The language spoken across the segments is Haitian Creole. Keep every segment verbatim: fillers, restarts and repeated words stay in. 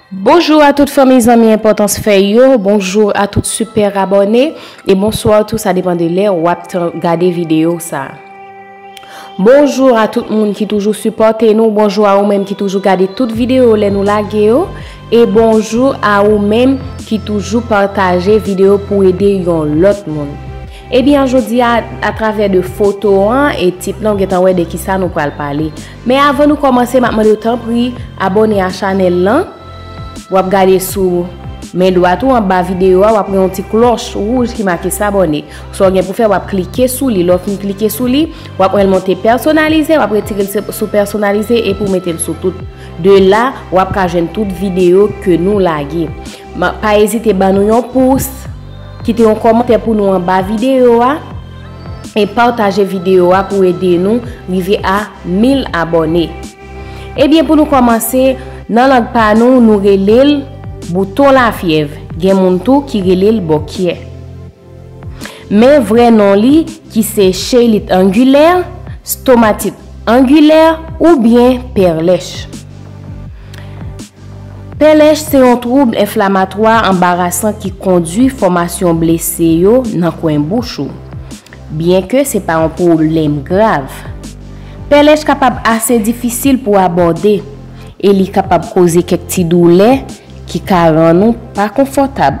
Bonjou a tout fanmi, zanmi, enpòtans fèy yo. Bonjou a tout sipè abòne. E bonswa tou, sa depann de lè w ap tan-, gade videyo sa. Bonjou a tout moun ki toujou sipòte nou. Bonjou a ou menm ki toujou gade tout videyo lè nou lage yo. E bonjou a ou menm ki toujou pataje videyo pou ede yon lòt moun. Ebyen, jodi a, atravè de foto an e tit lan, ou gentan wè de kisa nou pral pale. Men avan nou kòmanse, m ap mande w tanpri abòne a chanèl lan. W ap gade sou men dwat ou anba videyo a, w ap wè yon ti klòch wouj ki make s'abonner. Sa w gen pou fè, w ap klike sou li. Lè w fin klike sou li, w ap wè l monte pèsonalize, w ap retire l se-, sou pèsonalize epi w mete l sou tout. De la, w ap ka jwenn tout videyo ke nou lage. Ma-, pa ezite ban nou yon pous, kite yon kòmantè pou nou anba videyo a, e pataje videyo a pou ede nou rive a mil abòne. Ebyen, pou nou kòmanse, nan lang pa nou, nou rele l bouton lafyèv. Gen moun tou ki rele l bòkyè. Men vrè non li, ki se cheylit angilè, stomatit angilè oubyen pèlèch. Pèlèch se yon twoub enflamatwa anbarasan ki kondwi fòmasyon blese yo nan kwen bouch ou, byenke se pa yon pwoblèm grav. Pèlèch kapab ase difisil pou abòde e li kapab koze kèk ti doulè ki ka rann ou pa konfòtab.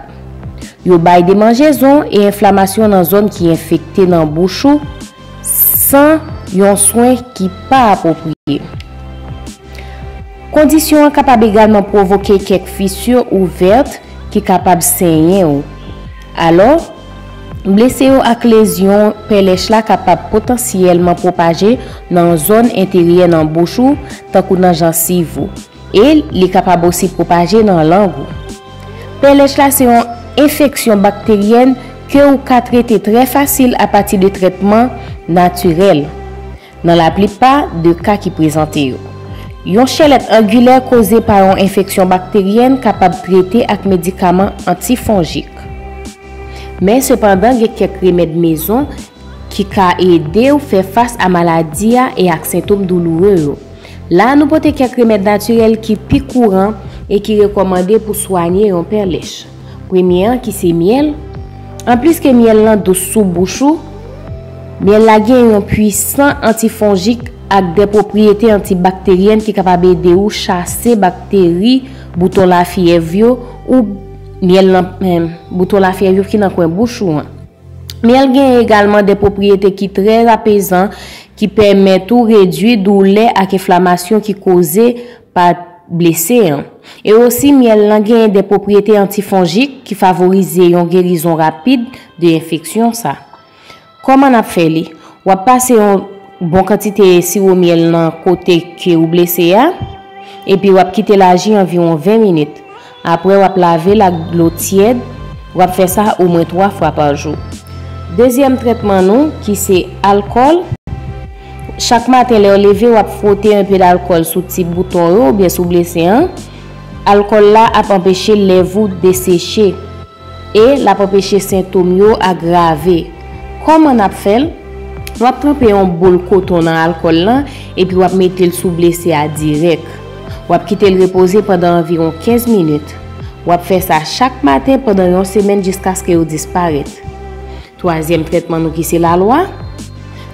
Yo bay demanjezon e enflamasyon nan zòn ki enfekte nan bouch ou san yon swen ki pa apwopriye. Kondisyon an kapab egalman pwovoke kèk fisi ouvè ki kapab senyen ou. Alò, blese yo ak lezyon pèlèch la kapab potansyèlman pwopaje nan zòn enteryè nan bouch ou, tankou nan jansiv ou. E li kapab osi pwopaje nan lang ou. Pèlèch la se yon enfeksyon bakteryèn ke ou ka trete trè fasil apati de trètman natirèl, nan laplipa de ka ki prezante yo. Yon chèlèt angilè koze pa yon enfeksyon bakteryèn kapab trete ak medikaman antifonjik. Men sepandan, gen kèk remèd mezon ki ka ede w fè fas a maladi a e ak sentòm douloure yo. La, nou pote kèk remèd natirèl ki pi kouran e ki rekòmande pou swanye yon pèlèch. Premye an ki se myèl. Anplis ke myèl lan dous sou bouch ou, myèl la gen yon pwisan antifonjik ak de pwopriyete antibakteryèn ki kapab ede w chase bakteri bouton lafyèv yo ou myèl lan, em, bouton lafyèv yo ki nan kwen bouch ou an. Myèl gen egalman de pwopriyete ki trè apezan, ki pèmèt ou redui doulè ak enflamasyon ki koze pa blese an. E osi, myèl lan gen de pwopriyete antifonjik ki favorize yon gerizon rapid de enfeksyon sa. Kòman n ap fè li? W ap pase yon bon kantite siwo myèl nan kote ke ou blese a, epi w ap kite l aji anviwon ven minit. Apre, w ap lave l ak dlo tyèd. W ap fè sa omwen twa fwa pa jou. Dezyèm trètman nou, ki se alkòl. Chak maten, lè w leve, w ap fwote enpe d alkòl sou ti bouton yo oubyen sou blese an. Alkòl la ap anpeche lèv ou deseche e l ap anpeche sentòm yo agrave. Kòman n ap fè l? W ap tranpe yon boul koton nan alkòl lan epi w ap mete l sou blese a dirèk. W ap kite l repoze pandan anviwon kenz minit. W ap fè sa chak maten pandan yon semèn jiskaske yo disparèt. Twazyèm trètman nou ki se lalwa.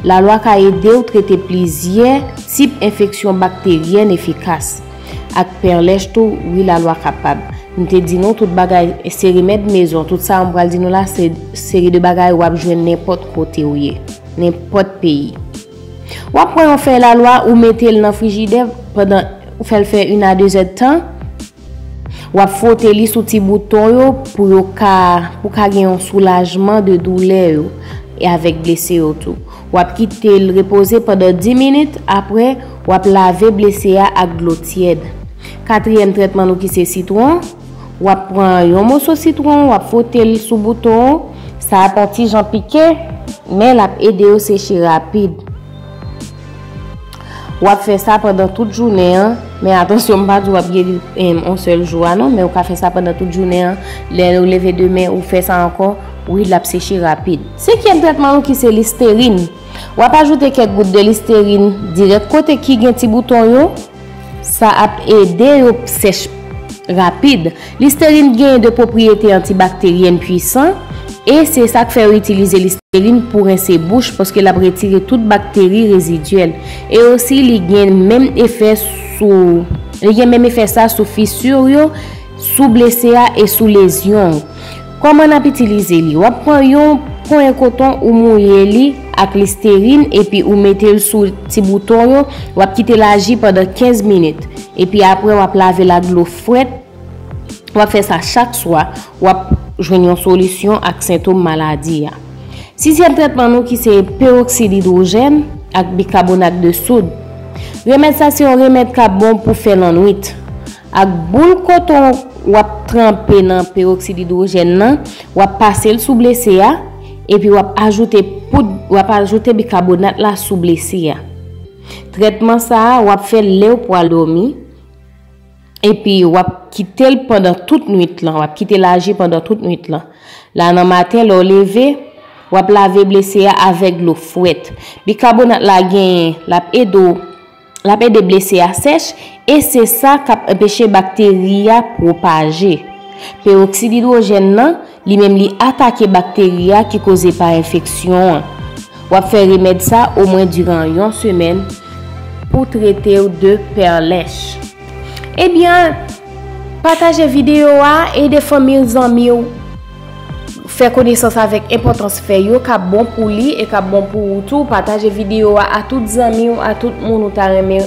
Lalwa ka ede w trete plizyè tip enfeksyon bakteryèn efikas. Ak pèlèch tou, wi, lalwa kapab. M te di nou tout bagay, se remèd mezon. Tout sa m pral di nou la, se seri de bagay w ap jwenn nenpòt kote w ye, nenpòt peyi. W ap pran yon fèy lalwa, ou mete l nan frijidè pandan ou fè l fè une à deux heures de temps. W ap fwote li sou ti bouton yo pou yo ka, pou ka gen yon soulajman de doulè yo e avèk blese yo tou. W ap kite l repoze pandan dis minit, apre, w ap lave blese a ak dlo tyèd. Katriyèm trètman nou ki se sitwon, w ap pran yon moso sitwon, w ap fwote l sou bouton, sa ap yon ti jan pike, men l ap ede yo seche rapid. W ap fè sa pandan tout jounen an, men atansyon, m pa di w ap geri, em, yon sèl jou a non, men ou ka fè sa pandan tout jounen an. Lè ou leve demen, ou fè sa ankò, wi, l ap seche rapid. Senkyèm trètman nou ki se listerin. W ap ajoute kèk gout de listerin dirèk kote ki gen ti bouton yo. Sa ap ede yo sèch rapid. Listerin genyen de pwopriyete antibakteryèn pwisan, e se sa k fè yo itilize listerin pou rense bouch, paske l ap retire tout bakteri rezidyèl. E osi, li gen menm efè sou, li gen menm efè sa sou fisi yo, sou blese a e sou lezyon. Kòman n ap itilize li? W ap pran yon ponyen koton, ou mouye li ak listerin, epi ou mete l sou ti bouton yo. W ap kite l aji pandan kenz minit. Epi apre, w ap lave l ak dlo frèt. W ap fè sa chak swa. W ap jwenn yon solisyon ak sentòm maladi a. Sizyèm trètman nou ki se peroksid idwojèn ak bikabonat de soud. Remèd sa se yon remèd k ap bon pou fè lannwit. Ak boul koton w ap tranpe nan peroksid idwojèn nan, w ap pase l sou blese a, epi w ap ajoute poud, w ap ajoute bikabonat la sou blese a. Trètman sa a, w ap fè l lè w pral dòmi, epi w ap kite l pandan tout nwit lan, w ap kite l aji pandan tout nwit lan. La nan maten, lè w leve, w ap lave blese a avèk dlo frèt. Bikabonat la genyen, l ap ede w, l ap ede blese a sèch, e se sa k ap anpeche bakteri a pwopaje. Peroksid idwojèn nan, li menm li atake bakteri a ki koze pa enfeksyon an. W ap fè remèd sa omwen diran yon semèn pou trete w de pèlèch. Ebyen, pataje videyo a, ede fanmi w, zanmi w fè konesans avèk enpòtans fèy yo k ap bon pou li e k ap bon pou ou tou. Pataje videyo a a tout zanmi w, a tout moun ou ta renmen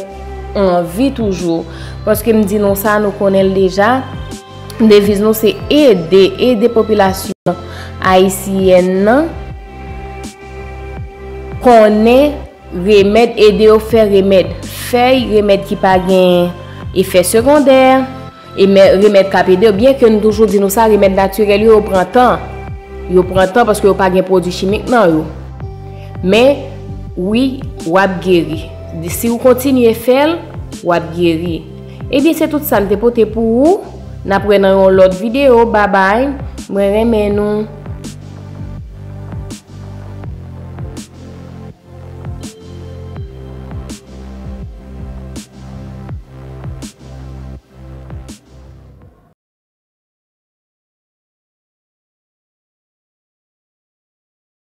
anvi toujou. Paske m di nou sa, nou konnen l deja. Deviz nou se ede, ede popilasyon ayisyèn nan konnen remèd, ede yo fè remèd. Fèy remèd ki pa gen efè segondè, e mè-, remèd k ap ede yo. Byen ke nou toujou di nou sa, remèd natirèl yo, yo pran tan. Yo pran tan paske yo pa gen pwodui chimik nan yo. Men, wi, w ap geri. Si w kontinye fè l, w ap geri. Ebyen, se tout sa m te pote pou ou. N ap wè nan yon lòt videyo. Babay. Mwen renmen nou.